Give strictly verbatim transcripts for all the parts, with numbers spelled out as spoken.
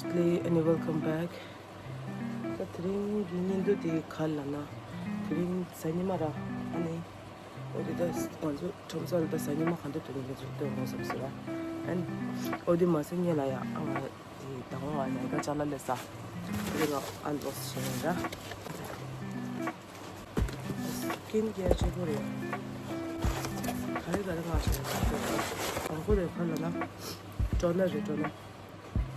Hello and welcome back. ད་དེ་རིང་གི་བརྙན་ཐུང་དེ་ག་རེ་ལབ་ན། དེ་རིང་གཟའ་ཉི་མ་ར། ཨ་ནི། འོ་དེ་ད་ང་ཚོ་ཁྲོམ་ས་ལ་ད་གཟའ་ཉི་མ་ག་འདྲ་འདུག་ནི་ང་ཚོ་སྟོན་དགོས་བསམ་ཟེར་ར། ཨ་ནི། འོ་དེ་མ་ཟད་ངས་ལ་ཡ་ཨ་ང་དེ་ད་དགོང་ང་ལ་ཡ་ཅ་ལག་ལས་ས། དེ་ང་ཨན་བོག་སི་བྱས་ཡིན་ར། སི་ཀིན་ཀེར་ཆེན་པོ་རེད། ག་རེ་ག་རེ་མངགས་བྱས་ཡོད་པ། དང་པོ་རེད་ག་རེ་ལབ་ན། ཊོ་ནར་རེད། ཊོ་ནར།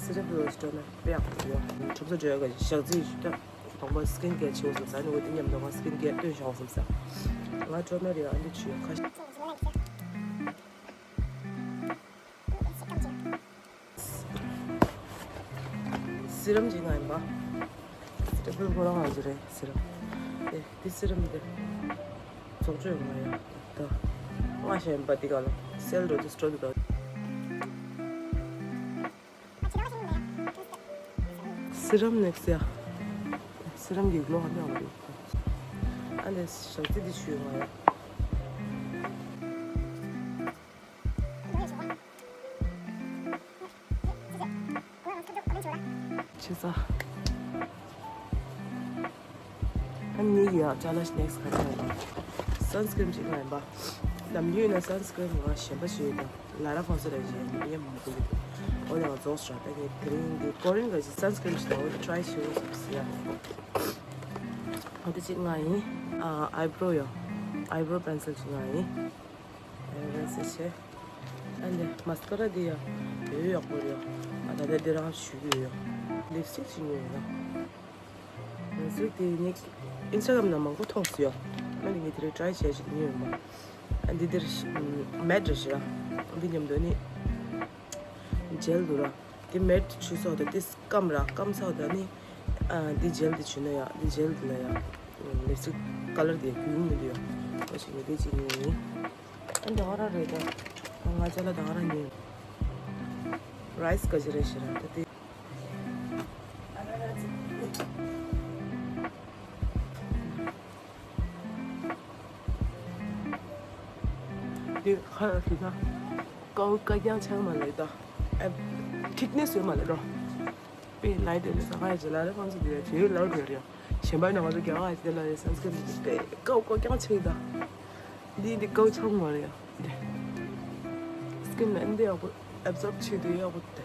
སི་རམ་རོ་སི་ཊོ་ནར་དཔེ་ཡག་པོ་འདུག་ཡ། ཁྲོམ་ས་འགྲོ་ཡ་ག་ཞག་རྩིས་ཞུ་ད། དང་པོ་སི་ཀིན་ཀེར་བྱེད་དགོས་བསམ་ས་ནི་འོ་དེ་མཉམ་དུ་ང་སི་ཀིན་ཀེར་སྟོན་བཞག་དགོས་བསམ་ས། ང་ཊོ་ནར་རེད། ཨ་འདི་བྱུས་ཁ་ཤས། སི་རམ་ཅིག་མངགས་ཡིན་པ། སི་རམ་ཁོ་རང་ང་ཚོ་རེད་སི་རམ། ཨེ་འདི་སི་རམ་འདི། བཙོག་བཅོས་མ་ཡ། ད། མངགས་བཞག་ཡིན་པ་འདི་ག་ལ་སེལ་འགྲོ་དུས་སྤྲོད་དུ་ད། སི་རམ་ནེགས་ཡ། སི་རམ་གྱི་གློག་ཨ་ནི་ཡང་རེད། ཨ་ནི་ཞག་རྩི་འདི་བྱུས་མ་ཡ། ཆེ་ས། ཨ་ནི་ཡ་ཅ་ལག་ནེགས་ག་རེ་ཡིན་པ། སན་སི་ཀྲིམ་ཅིག་ཡིན་པ། ནམ་རྒྱུན་ན་སན་སི་ཀྲིམ་ང་གཞན་པ་ཞིག་ཡོད་ད། ལ་ར་ཧྥང་སི་ར་ཞིག་ཡིན་ཡ་མ་གོ་གི་འདུག་འོ་ནས་ང་རྫོགས་ཤག་ད་ངས་དེ་རིང་འདི་ཀོ་རི་ཡན་ག་ཞིག་སན་སི་ཀྲིམ་ཞིག་ད་འོ་ཊ་རའི་བྱེད་དགོས་བསམ་སི་ཡ། འོ་དེ་ཅིག་མངགས་ཡིན། ཨ་ཨའི་བྷྲོ་ཡ། ཨའི་བྷྲོ་པེན་སིལ་ཅིག་མངགས་ཡིན། རེད་ཟེར་བྱས། ཨ་ནི་མ་སི་ཀ་ར་འདི་ཡ། ཡོད་ཡག་པོ་རེད་ཡ། ཨ་ད་ལྟ་འདི་རང་ཞུ་གི་ཡོད་ཡ། ལིབ་སི་ཊིག་ཅིག་ཉོས་ཡོད་ན། ལིབ་སི་ཊིག་དེ་ནི་ཨིན་སི་ཊ་གྷ་རམ་ནང་མང་པོ་མཐོང་སོང་ཡ། ཨ་ནི་ངས་དེ་རིང་ཊ་རའི་བྱས་ཅིག་ཉོས་ཡོད་མ། ཨ་འདི་འདིར་མེཊ་རེད་ཤི་ར། འདི་མཉམ་དུ་ནི་ཇེལ་འདུག་ར། དེ་མེཊ་བྱུས་སོགས་དང་དེ་སྐམ་ར་སྐམ་སོགས་དང་ནི། ཨ་འདི་ཇེལ་འདི་བྱུས་ན་ཡ་འདི་ཇེལ་འདི་ལ་ཡ། ལིབ་སི་ཊིག་ཀ་ལར་དེ་རྒྱུན་མི་འདུག་ཡ། ཨོ་ཞིག་ངས་དེ་ཅིག་ཉོས་ཡིན། ཨ་འདི་ག་ར་རེད་ད། ང་ཅ་ལག་ད་ག་ར་ཉོས། རའི་སི་ག་ཅི་རེད་ཤི་ར་ད་དེ། འདི་ཁ་ལ་ཞུ་ན། ཀའུ་ཀ་རྐྱང་ཆགས་མ་ལེ་ད། ཨ། ཐིག་ནེ་སི་ཡོད་མ་ལེ་རོ། པེ་ལའི་ཏི་ལ་ས་ཁ་ཡ་ཅི་ལ་རེ་ཁོང་ཚོ་འདི་རེ་ཇེ་ལའི་ཏི་རེ། གཞན་པ་ནང་ང་ཚོ་རྒྱ་གར་ཡ་ཅི་ལ་རེ་སན་སི་ཀྲིན་འདི་པེ་ཀའུ་ཀ་རྐྱང་ཆགས་ད། འདི་འདི་ཀའུ་ཆགས་མ་རེ་ཡ། འདི། སི་ཀིན་ལ་འདི་ཡག་པོ་ཨེབ་ཛོརབ་བྱེད་དུས་ཡག་པོ་དེ།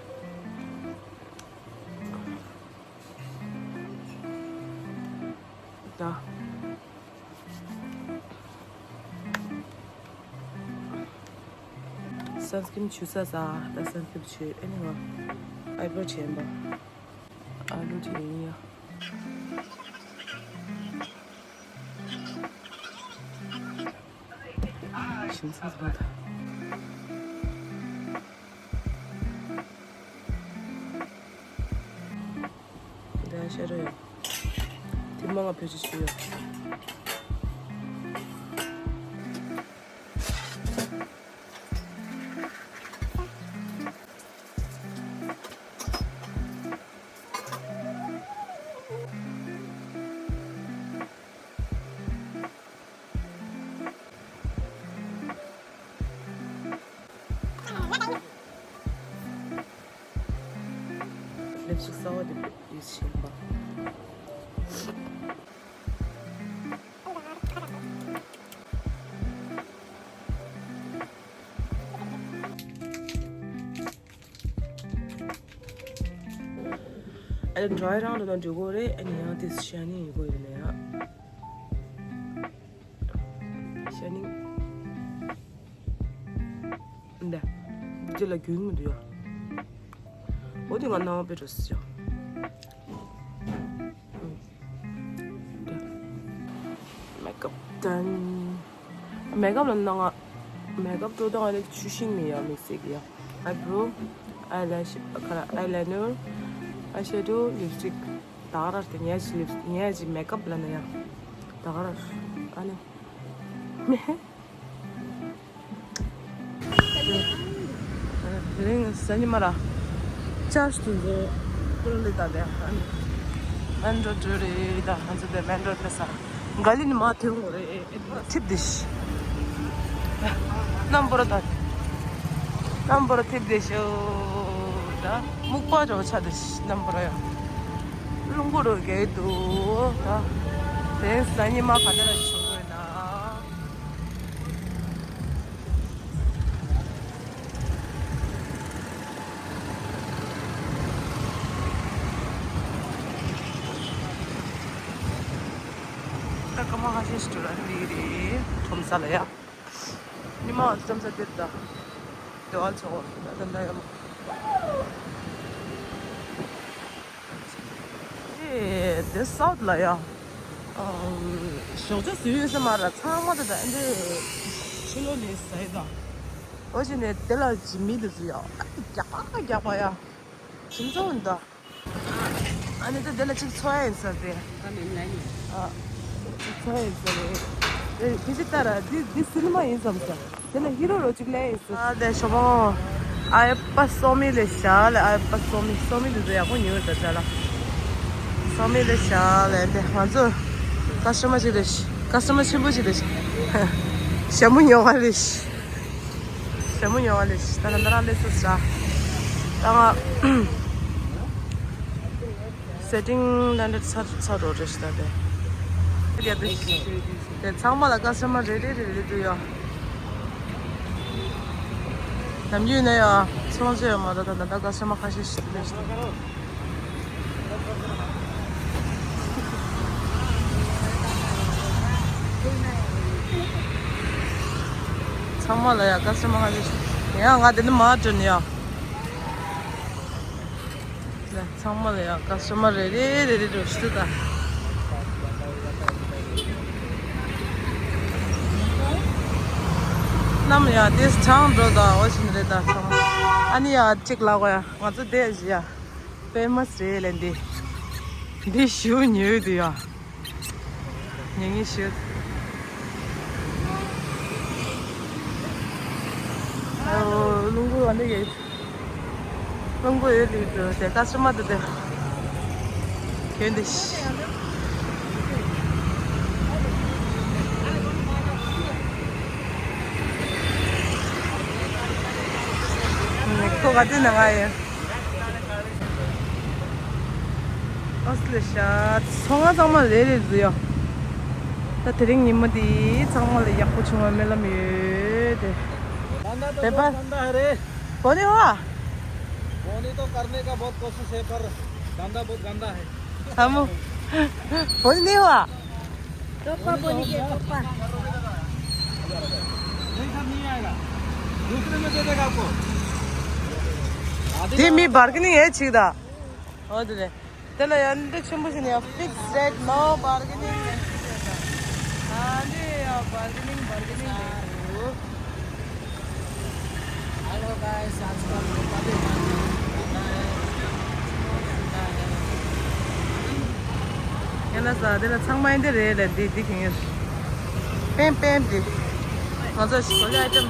ད། སན་སི་ཀྲིན་བྱུས་ས་ས། ད་སན་སི་ཀྲིན་བྱུས་ཨ་ནི་ང་ཨའི་བྷྲོ་བྱས་པ། ཨ་ལུ་བྱས་ཡིན་ཡ། ཞིམ་ས་ས་ད། ད་ཤ་རུ་ཡ། དེ་མ་ང་བེད་སྤྱོད་བྱེད་ཡོད། ལིབ་སི་ཊིག་གསར་པ་དེ་ཡུ་སི་བྱས་པ། ཨ་ནི་ཌ་རའི་རང་དུ་ན་འགྲོ་གི་རེད། ཨ་ནི་ཡང་དེ་ཤ་ནི་ཡོད་གི་ཡོད་ན་ཡང་། ཤ་ནི། འདི། འདི་ལ་རྒྱུན་མི་འདུག་ཡ། འོ་དེ་ང་སྣང་བ་དཔེ་འགྲོ་སྲིད་ཡ། མེག་ཨབ་ཌན། མེག་ཨབ་ལ་ནང་ང་མེག་ཨབ་སྤྲོ་སྟངས་ཨ་ལེ་ཆུ་ཤིང་མི་ཡ་མི་སྲིད་གི་ཡ། ཨའི་བྷྲོ། ཨའི་ལེ་ཤ། ཁ་ལ་ཨའི་ལའི་ནར། ཨའི་ཤེ་ཌོ། ལིབ་སི་ཊིག་ད་ག་ར་དེ་ངས་ཅི་ལིབ་ངས་ཅི་མེག་ཨབ་ལ་ན་ཡ། ད་ག་ར། ཨ་ནི། མེ། དེ་རིང་གཟའ་ཉི་མ་ར། ཅར་ཇི་དུ་འགྲོ། ཀུ་ལི་ད་དེ་ཧན། མེན་རོ་ཌི་རེད་ད། ང་ཚོ་དེ་མེན་རོ་ཌི་ལ་ས། ག་ལི་ནི་མ་ཐེའུ་ངོ་རེད། ཐིབ་དེ་ཤི། རྣམ་པོ་ར་ད། རྣམ་པོ་ར་ཐིབ་དེ་ཤི། སྨུག་པ་འདྲ་བོ་ཆགས་འདུག་རྣམ་པར་ཡང་། རླུང་བུ་རུ་རྒྱག་འདུག་ད་དེ་ས་ཉི་མ་ག་འདྲ་ལ་བྱུང་དགོས་ན། ད་ཀ་མ་ཧ་ཤེ་ཤི་ཏུ་ར་འདི་རེད་ཁྲོམ་ས་ལ་ཡ། ཉི་མ་ཁྲོམ་ས་འདིར་ད། དེ་བ་ཚོ་ད་ད་ད་ཡ་མ། ཨེ་དེ་སའུ་ཐི་ལ་ཡ། ཨམ། ཞོགས་ཇ་བཟོས་ཡོད་ས་མ་ར་ཚང་མ་ད་ད་འདི་ཕྱི་ལོགས་ནས་ཟ་ཡི་ད། འོ་ཅི་ནས་དེ་ལ་ཇི་མི་འདི་ཚོ་ཡ། རྒྱག་པ་རྒྱག་པ་ཡ། ཁྱིམ་ཚང་འདི། ཨ་ནི་ད་དེ་ལ་གཅིག་འཚོ་ཡ་ཡིན་ས་རེད། ཨ་ནི་ལ་ཡིན། ཨ། གཅིག་འཚོ་ཡ་ཡིན་ས་རེད། ཨེ་དེ་ཅི་ལྟར་འདི་འདི་སི་ནི་མ་ཡིན་བསམ་ས། དེ་ལ་ཧི་རོ་རོ་གཅིག་ལ་ཡིན་ས། ཨ་དེ་ཞོགས་པ་ཨ་ཡ་པ་སོ་མི་ལེ་ཤ་ལེ། ཨ་ཡ་པ་སོ་མི་སོ་མི་འདི་ཚོ་ཡག་པོ་ཉོས་ད་ཅ་ལ། སོ་མི་ལེ་ཤ་ལེ་དེ་ང་ཚོ་ཀ་སི་ཊ་མར་ཅིག་ལེ་ཤ་ཀ་སི་ཊ་མར་ཆེན་པོ་ཅིག་ལེ་ཤ་ཞྭ་མོ་ཉོ་བ་ལེ་ཤ། ཞྭ་མོ་ཉོ་བ་ལས་ད་ལ་ན་རང་ལས་སུ་ཟ། ད་ང་སེ་ཊིང་ལན་ཌེ་ཚར་ཚར་རོ་རེ་ཞིག་ད་དེ། དེ་དེ་དེ་ཚང་མ་ལ་ཀ་སི་ཊ་མར་རེ་རེ་རེ་རེ་འདུག་ཡོད། ནམ་རྒྱུན་ནས་ཡོད་ཚོང་ཆེ་ཡོད་མ་རེད། ད་ད་ད་ཀ་སི་ཊ་མར་ཁ་ཤས་ཤིག་འདུག་ལས་ཞིག་ད། ཚང་མ་ལ་ཡ་ཀ་སི་ཊ་མར་ཁ་ཤས་ཤིག་ཡང་ང་དེ་ནི་མ་བྲོས་ནི་ཡ། ཚང་མ་ལ་ཡང་ཀ་སི་ཊ་མར་རེ་རེ་རེ་རེ་འགྲོ་ཤི་ད། ནམ་ཡང་དེ་ཚང་འགྲོ་ད་འོ་བཞིན་རེད་ད་ཚང་མ། ཨ་ནི་ཡང་གཅིག་ལ་གོ་ཡ་ང་ཚོ་དེ་བཞི་ཡ་ཕེ་མ་སི་རེད་ལེ་འདི། འདི་ཞུ་ཉོས་དུ་ཡ། ཉན་ཉན་ཤོད། ཨོ། རླུང་བུ་འོ་འདི་ཡོད། རླུང་བུ་ཡོད་ལུས་འགྲོ་དེ་ཀ་སི་ཊ་མར་དུ་དེ། གྱོན་དེ་ཤི། ཁོ་ག་དུས་ན་ང་ཡོད། ཨོ་སི་ལེ་ཤ། ཚོང་ང་ཚང་མ་ལས་རེད་ཟེར་ཡོད། ད་དེ་རིང་ཉིན་མོ་འདི་ཚང་མ་ལ་ཡག་པོ་བྱུང་བའི་སྨོན་ལམ་ཡོད་དེ། धंधा तो दे बहुत बाय। गंदा है रे। बोनी हुआ? बोनी तो करने का बहुत कोशिश है, पर धंधा बहुत गंदा है। हम बोनी नहीं हुआ। टोपा बोनी के टोपा। नहीं सर, नहीं आएगा। दूसरे में दे देगा आपको। आधे धीमी में bargaining है छिदा। हो दे। དེ་ལ་ཡང་འདི་ཆེན་པོ་ཞིག་ནས་ཡང་fixed rate, no bargaining. ཨ་འདི་ཡང་bargaining, bargaining རེད། Hello guys, आज का vlog अभी ཡིན་ན་ས་དེ་ལ་ཚང་མ་འདི་རེད་ལ། འདི་འདི་གིན་པེམ་པེམ་འདི་ང་ཚོ་ཞིག་གོ་ལ་ཨའི་ཊེམ།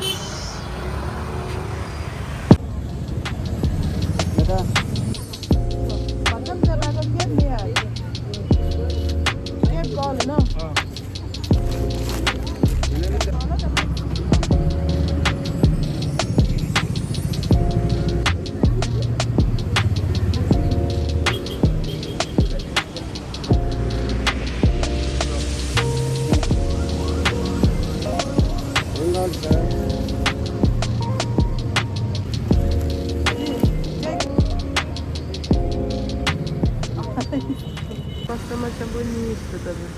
ཀ་སི་ཊ་མར་ཆེན་པོ་གཉིས་སུ་བཏབ།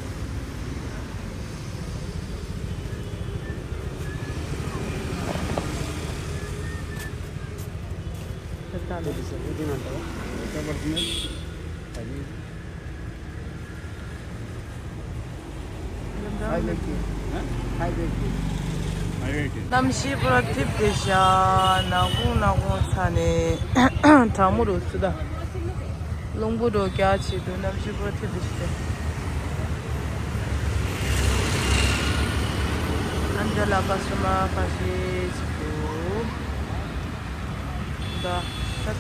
གནམ་གཤིས་པུ་ར་ཐིབས་ཏེ་ཤ། ནག་ཁུང་ནག་ཁུང་ཚ་ནས་གྲང་མོ་རུ་སུ་ད། རླུང་བུ་རུ་རྒྱག་བྱེད་དུ་གནམ་གཤིས་པུ་ར་ཐིབས་ཏེ་ཤ་སྟེ། ཨན་ཇ་ལ་ཀ་སི་ཊ་མར་ཁ་ཤས་ཅིག་འདུག་ད་ད་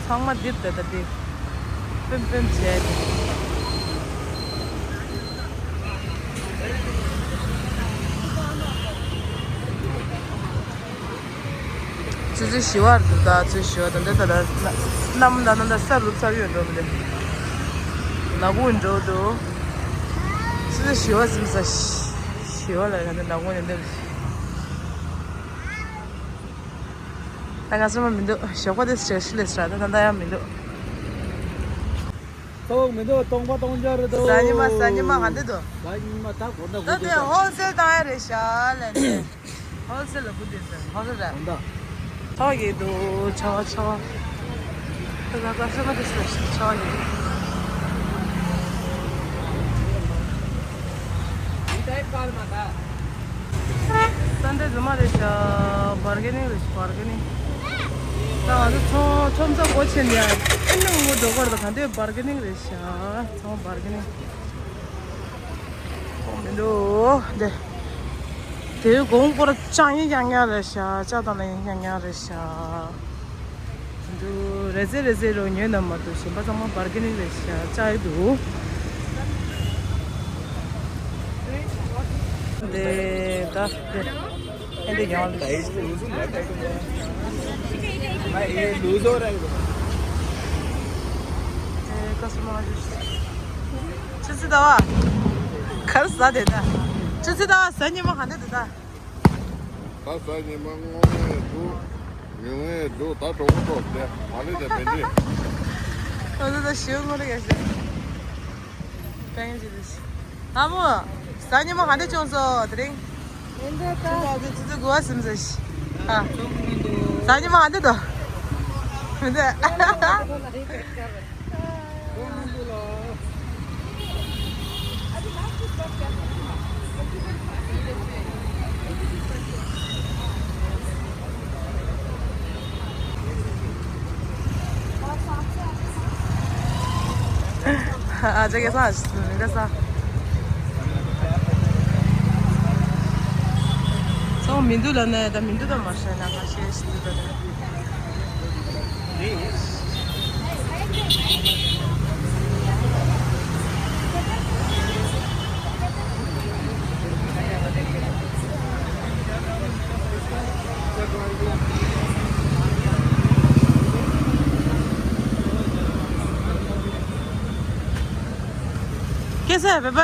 ཚང་མ་རྡིབ་ད་ད་དེ་པེམ་པེམ་བྱས་ཏེ། ཆུ་ཚོད་བཞི་པ་འདུག་ད་ཆུ་ཚོད་བཞི་པ་ད་ལྟ་ད་ལྟ་གནམ་ད་ལྟ་ས་རུབ་ཚར་ཡོད་འགྲོ་མི་འདུག་ནག་ཁུང་འགྲོ་འདུག་ཆུ་ཚོད་བཞི་པ་ཟིན་ས་བཞི་པ་ལ་ད་ལྟ་ནག་ཁུང་ནས་འདུག་ད་ང་སོ་མ་མི་འདུག་ཞོགས་པ་དེ་ཞེ་ཤི་ལས་སྲ་ད་ད་ད་ཡང་མི་འདུག་ཚོགས་མི་འདུག་སྟོང་པ་སྟོང་རྒྱ་རེད་འདུག་གཟའ་ཉི་མ་གཟའ་ཉི་མ་ག་འདྲ་འདུག་གཟའ་ཉི་མ་ད་གོ་ན་ད་དེ་ཧོལ་སེལ་བཏང་ཡ་རེད་ཤག་ལན་དེ། ཧོལ་སེལ་ལ་བུ་དེ་ཟེར་ཧོལ་སེལ་ར། ད་ཚ་བ་གི་འདུག་ཚ་བ་ཚ་བ། ད་ད་ད་སེམས་པ་དེ་ཟེར་ཚ་བ་གི། སན་ཌེ་རྫུན་མ་རེད་ཤག་བར་གེ་ནིང་རེད་ཤག་བར་གེ་ནིང་། ད་ང་ཚོ་ཚོང་ཚོང་ཚ་སྒོ་ཕྱེ་ནས་ཨེ་ནི་ངོ་འགྲོ་གར་ད་ག་འདོད་བར་གེ་ནིང་རེད་ཤག་ཚོང་བར་གེ་ནིང་། མི་འདུག་འདི། དེའི་གོང་པོར་ལྕགས་ཡིན་རྐྱང་རྐྱང་རེད་ཤག་ལྕགས་དང་ལ་ཡིན་རྐྱང་རྐྱང་རེད་ཤག་འདུག་རེ་ཟེ་རེ་ཟེ་རོ་ཉོས་ན་མ་གཏོགས་གཞན་པ་ཚང་མ་བར་གི་ནིང་རེད་ཤག་ལྕགས་ཡི་འདུག་འདི་ད་འདི་ཨེ་འདི་ཡང་ལུས། ཆུ་ཚོད་ཟླ་བ། གར་ཟ་དེ་ད། ཆུ་ཚོད་ཟླ་བ་གཟའ་ཉི་མ་ག་འདྲ་འདུག་ད། ད་གཟའ་ཉི་མ་སྔོ་ནས་འདུག་ཉི་མ་ནས་འདུག་ད་གྲོགས་པོ་ཐོག་དེ་མ་ལེ་དེ་བེད་འདི། ཨོ་ད་ད་ཞིའུ་སྔོ་ནས་ག་ཟེ། ཀ་ཡན་ཅི་དེ་ཤི། ཨ་མོ། གཟའ་ཉི་མ་ག་འདྲ་བྱུང་སོང་དེ་རིང་། ཡིན་འདུག་ད། ཆུ་ཚོད་དགུ་པ་ཟིན་ཟེར་ཤི། ཨ། གཟའ་ཉི་མ་ག་འདྲ་འདུག་མི་འདུག་ཨ་ཅག་གེ་སང་ཨ་ཅག་གེ་སང་། ཚོང་མི་འདུག་ལབ་ན་ད་མི་འདུག་ད་མ་ཤེས་ན་ཁ་ཤས་ཤིག་འདུག་ད། ཁྱེད་ཚོས་བོད་པ།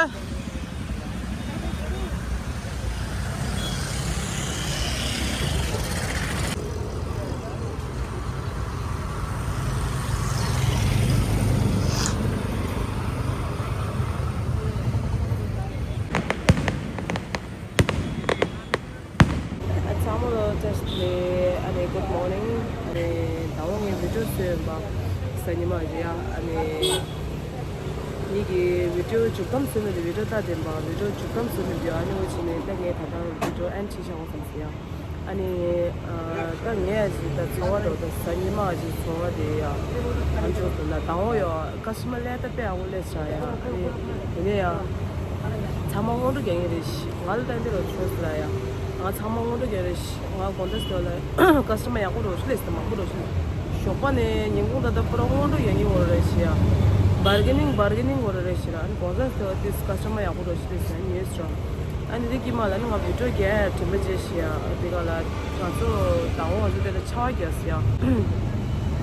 ཚང་མ་ལ་བཀྲ་ཤིས་བདེ་ལེགས། ཨ་ནི་good morning། ཨ་ནི་ཟླ་བ་ངའི་བི་ཌིའོ་བཟོས་ཡོད་པ་གཟའ་ཉི་མ་རེད་ཡ། ཨ་ནི་ངེད་ཀྱི་བི་ཌིའོ་མཇུག་བསྡོམས་བཟོས་མེད་དེ་བི་ཌིའོ་ལྟ་བསྡད་པ་བི་ཌིའོ་མཇུག་བསྡོམས་བཟོས་མེད་དེ། ཨ་ནི་འོ་བྱས་ནས་ད་ངས་ད་ལྟ་བི་ཌིའོ་ཨེན་ཌི་བྱེད་བཞག་འོང་བསམ་སོང་ཡ། ཨ་ནི་ཨ་ད་ངས་ཅིག་ད་ཚོང་བ་འགྲོ་ད་གཟའ་ཉི་མ་ཅིག་ཚོང་བ་དེ་ཡ་ཨ་མཇུག་ཏུ་ལ་དང་བོ་ཡོ། ཀ་སི་ཊ་མར་ལས་ད་དཔེ་ཡག་པོ་སླེབས་ཤག་ཡ། ཨ་ནི་དེ་ནས་ཡ་ཚང་མ་སྔོན་འགྲོ་རྒྱག་གི་རེད་ཤག་ང་ལ་ད་འདི་རུ་ཚོད་ལ་ཡ། ང་ཚང་མ་སྔོན་འགྲོ་རྒྱག་རེད་ཤག་ང་དགོང་དག་སྟོད་ལ་ཀ་སི་ཊ་མར་ཡག་པོ་རོ་ཤི་སླེབས་སྟེ་མང་པོ་རོ་ཤི། ཞོགས་པ་ནས་ཉིན་གུང་ད་ལྟ་པུ་ར་སྔོན་འགྲོ་རྒྱག་གི་ཡོད་རེད་ཤག་ཡ། བར་གེ་ནིང་བར་གེ་ནིང་ཡོད་རེད་ཤག་ཡ། ཨ་ནི་དགོང་དག་སྟོད་ལ་ཏིས་ཀ་སི་ཊ་མར་ཡག་པོ་རོ་ཤི་སླེབས་ཟེར་ཉོས་ཤག་ཨ་ནི་འདི་དཀྱིལ་མ་ལ་ནི་ང་བི་ཌིའོ་རྒྱག་དྲན་པ་བརྗེད་ཤག་ཡ། འདི་ག་ལ་ང་ཚོ་དང་པོ་ང་ཚོ་དེ་ལ་ཆར་པ་རྒྱག་ཟེར་ཡ།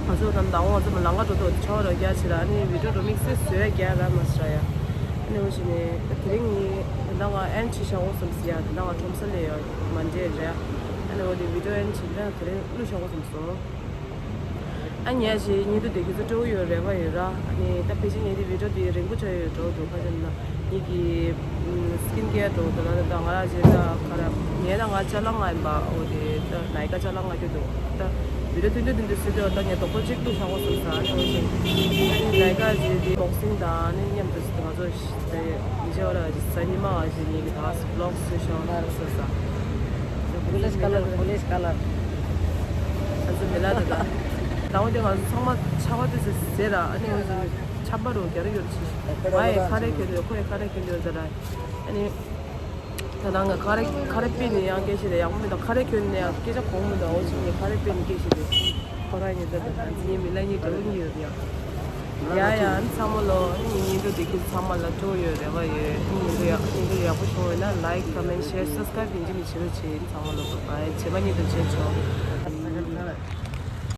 ང་ཚོ་དང་དང་པོ་ང་ཚོ་ལམ་ཁ་འགྲོ་དུས་ཆར་པ་རྒྱག་ཕྱིན་ལ་ཨ་ནི་བི་ཌིའོ་རི་མིག་སི་བཟོས་རྒྱག་ར་མ་ཟེར་ཡ། ཨ་ནི་འོ་བྱས་ནས་དེ་རིང་ནི་དེ་འདྲ་ང་ཨེན་ཌི་བྱེད་བཞག་འོང་བསམ་ཟེར་ཡ། དེ་འདྲ་ང་ཁྲོམ་ས་སླེབས་ཡོད་མ་འདྲེས་རེད། ཨ་ནི་འོ་དེ་བི་ཌིའོ་ཨེན་ཌི་བྱེད་དེ་དེ་རིང་བླུགས་བཞག་འོང་བསམ་སོང་། ཨ་ཉལ་ཞིག་ཉིན་དུ་བདེ་སྐྱིད་ཚོ་སྤྲོ་ཡོད་རེ་བ་ཡོད་ར། ཨ་ནི་ད་ཕལ་ཆེར་ངས་འདི་བི་ཌིའོ་འདི་རིང་པོ་ཆགས་ཡོད་འགྲོ་འདུག་ཁ་ཅན་ན་ངེད་ཀྱི་སི་ཀིན་ཀེར་འགྲོ་འདུག་ལ་ད་ང་ར་ཅེ་ད་ཁ་ར་ངས་ད་ང་ཅ་ལག་ང་ཡིན་པ་འོ་དེ་ད་ནའི་ཀ་ཅ་ལག་ང་རྒྱུ་འདུག་ད་བི་ཌིའོ་ཐུང་ཐུང་ཐུང་ཐུང་སུ་དེ་འོ་ད་ངས་དོག་པོ་གཅིག་ཏུ་ཆགས་འོ་སོང་ས་ཨ་ནི་འོ་ཞིག་ཨ་ནི་ནའི་ཀ་ཅེ་དེ་བོག་སིང་དང་ཨ་ནི་མཉམ་དུ་ང་ཚོ་དེ་ཉི་ཤར་བ་ར་གཟའ་ཉི་མ་བ་ཞིག་ངེད་ཀྱི་ད་བི་ལོག་སུ་ཤོག་ན་ར་སོང་ས། Police color, police color. ང་ཚོ་མི་ལ་དེ་དང་། དང་པོ་དེ་ང་ཚོ་ཚང་མ་ཆར་པ་དེ་ཚོ་ཟེར་ར་ཨ་ནི་ང་ཚོ་ཆར་པ་རུ་རྒྱ་རུ་ཡོད་ཅི། ང་ཡི་ཁ་རས་གྱོན་ཡོད་ཁོ་ཡི་ཁ་རས་གྱོན་ཡོད་ཟེར་ར། ཨ་ནི། ད་ནང་ང་ཁ་རས་ཁ་རས་པེ་ནི་ཡང་སྐད་ཆ་དེ་ཡག་པོ་མི་འདུག་ཁ་རས་གྱོན་ནི་ཡང་སྐད་ཆ་གོང་མི་འདུག་འོ་ཅི་ངས་ཁ་རས་པེ་ནི་སྐད་ཆ་དེ། ཁོ་རང་ཉིད་ད་ད་ངའི་མི་ལ་ཉིད་འགྲོ་གི་ཡོད་ཡ། ཡ་ཡ་ཨ་ནི་ཚང་མ་ལོ་ཨ་ནི་ཉིན་དུ་བདེ་སྐྱིད་ཚང་མ་ལ་སྤྲོ་ཡོད་རེ་བ་ཡོད། ཨ་ནི་ཉིན་དུ་ཡག་ཉིན་དུ་ཡག་པོ་བྱུང་ཡོད་ན་ལའིཀ་ཀོ་མེན་ཤེར་སབ་སི་ཀ་རའིབ་ཡིན་གཅིག་མིན་གཅིག་བྱེད་རོགས་བྱེད། ཨ་ནི་ཚང་མ་ལོ་བའི་བའི་རྗེས་མ་ཉིན་དུ་མཇལ་ཆོག